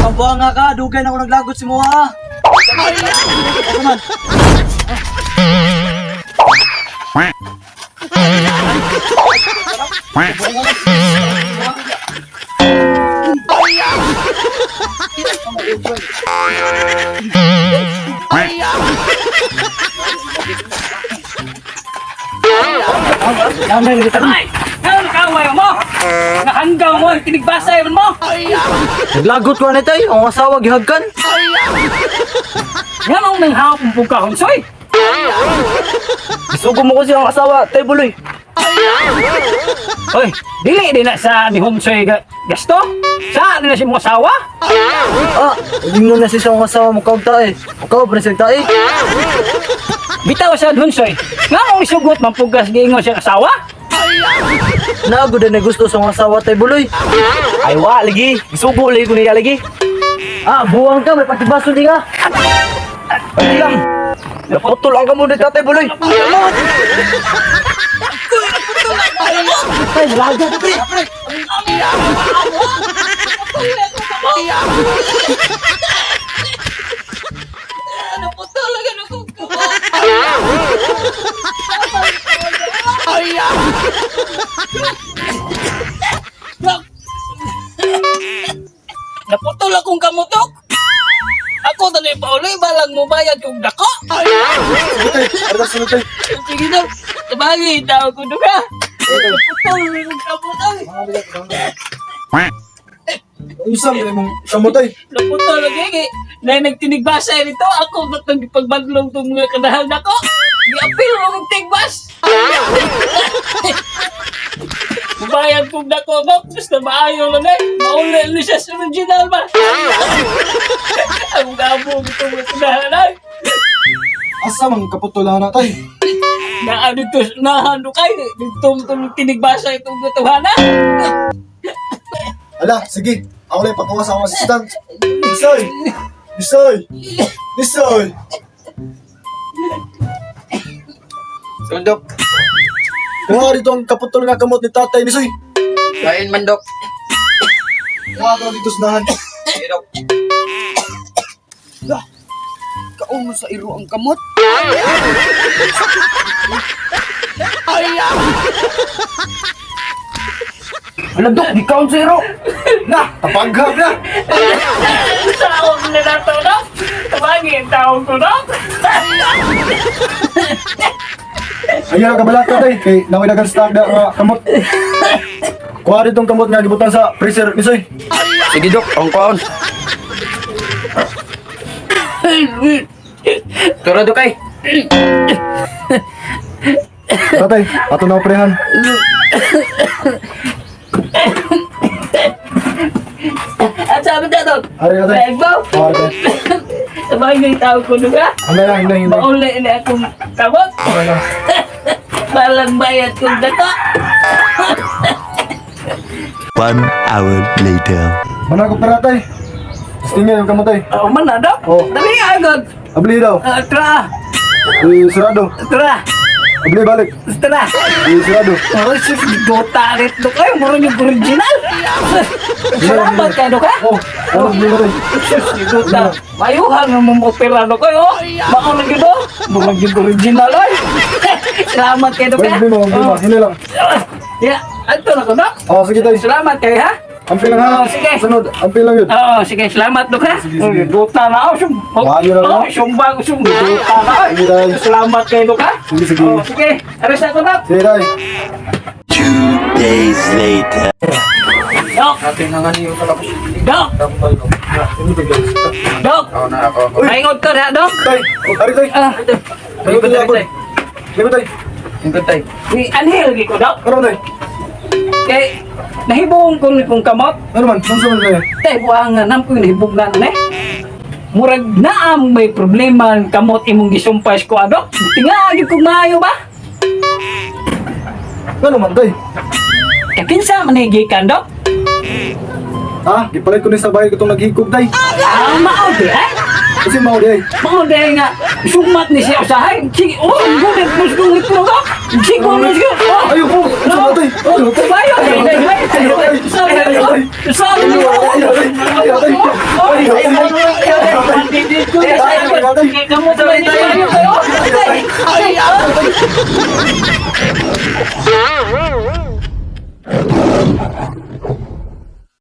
Ang buwanga ka, dugay na ako naglagot si Moha. Ako man. Ay! Ano kaway mo? Nakanggaw mo, tinigbasa yun mo! Naglagot ko na tay, ang asawa gihagkan. Yan ang nanghawak mong pugkahon, soy! Isugo mo ko siya ang asawa, tay buloy. Hoy, dili din na sa ni Homsoy gasto? Sa din na si mong asawa? Ah, hindi na siya ang asawa mo kaog tae. Kaog pa siya tae. Bitaw sa Hunsoy. Nga mong isugot mampugas giingon siyang asawa? Nago na gusto sa ang asawa tay buloy. Ay wa lagi, gisugo lagi ko niya lagi. Ah, buwang ka, may patibaso di ka. Ay lang. Naputol ang kamot ni Tatay Buloy. Tay, nalaga ka pre. Naputol ang akong kamot. Dok! Naputol akong kamutok. Ako dali pa uli, balang mo bayad kong dako. Arda sunod tay. Sige na, tabagi, tawag ko duga. Naputol akong kamot. Unsa man imong kamot tay? Naputol lagi kay na nagtinigbasa nito ako ba't nagpagbadlong tong mga kadahan nako. Giapil mo kong tigbas. Bayad kong dako ba? Basta maayo lang eh. Mauli ni siya sa original ba? Ang gabo itong mga kadahan ay. Asa man kaputol na tay? Naa dito, nahando kay. Dito itong tinigbasa itong katuhana. Ala, sige. Ako lang ipakuha sa akong assistant. Nisoy! Nisoy! Nisoy! Sundok, Kuha dito ang kaputol nga kamot ni Tatay Nisoy. kain man dok. Kuha ka dito sa dahan. Sige, dok. Lah, kaon mo sa iro ang kamot. Ala dok, di kaon sa iro. Na, tapaghag na. Sa akong nalato na. Tabagi ang tawag ko na. Ayan ang kabalak tatay. Kay naway dagan stock na nga kamot. Kuha dito ang kamot nga gibutan sa freezer Nisoy. Sige dok, ang kaon. Tara dok ay. Tatay, ato na prehan. At sabi na to, Ari tatay. Bego, Ari tatay. tabagi ang tawag ko na. Hinay lang, hinay, hinay. Mauli na akong kamot. Hinay lang. Balang bayad kong dako. One hour later. Managop na tatay. Stingin yung kamot tay. Oh, man na dok. Oh. Dali agad. Abli daw. Ah, tara, I sarado. Tara, Abli balik. Tara. I sarado. Oh, sus, gota rin dok. Ay, mura yung original. Salamat kayo dok ha. Oh, ano abli mo tay? Sus, gota. Mayuhan mo mong opera dok. Ay, oh. Baka na gyud oh. Mura yung original ay. Salamat kayo dok Wait, ha. abli mo, abli mo. Oh. Hinay lang. Yeah, anto na ko dok. Oh, sige tay. Salamat kayo ha. Ampil lang ha. Oh, sige. Sunod, ampil lang yun. Oo, sige, salamat dok ha. Sige, sige. Gota na ako. Maayo na lang. Oh, sumba ko, sumba. Gota na ako. Sige, tay. Salamat kayo dok ha. Sige, sige. Oh, sige. Aris ako dok. Sige tay. 2 days later. Dok, Natin nga niyo sa labas. dok, Tambal dok. dok. Ako na ako. Maingot ka na, dok. Tay, ari tay. Ah, Likod tay, likod. Likod tay. Ingkod tay. ni Anhel gi ko, dok. Ano man tay? Kay nahibong ko ni kong kamot. Ano man? Ano man tay? Tay buangan nam ko nahibong na ne. Murag naam may problema ang kamot imong gisumpay ko adok. Tinga gyud kog maayo ba? Ano man tay? Kay kinsa man ni gikan, dok? Ha? Gipalit ko ni sa bahay ko itong naghigog tay. Ah, mao di ay. Kasi mao di ay. Mao di ay nga sugmat ni siya usahay. Sige, oh, gulit mo sa kong litro dok. Sige, mo siya. Oh, Ayaw po! Ano man tay? Oh, kabayo. Ay, ay, ay, ay, ay, ay, ay, ay, ay, Ayaw tay! Ayaw tay! Kay kamot man ni.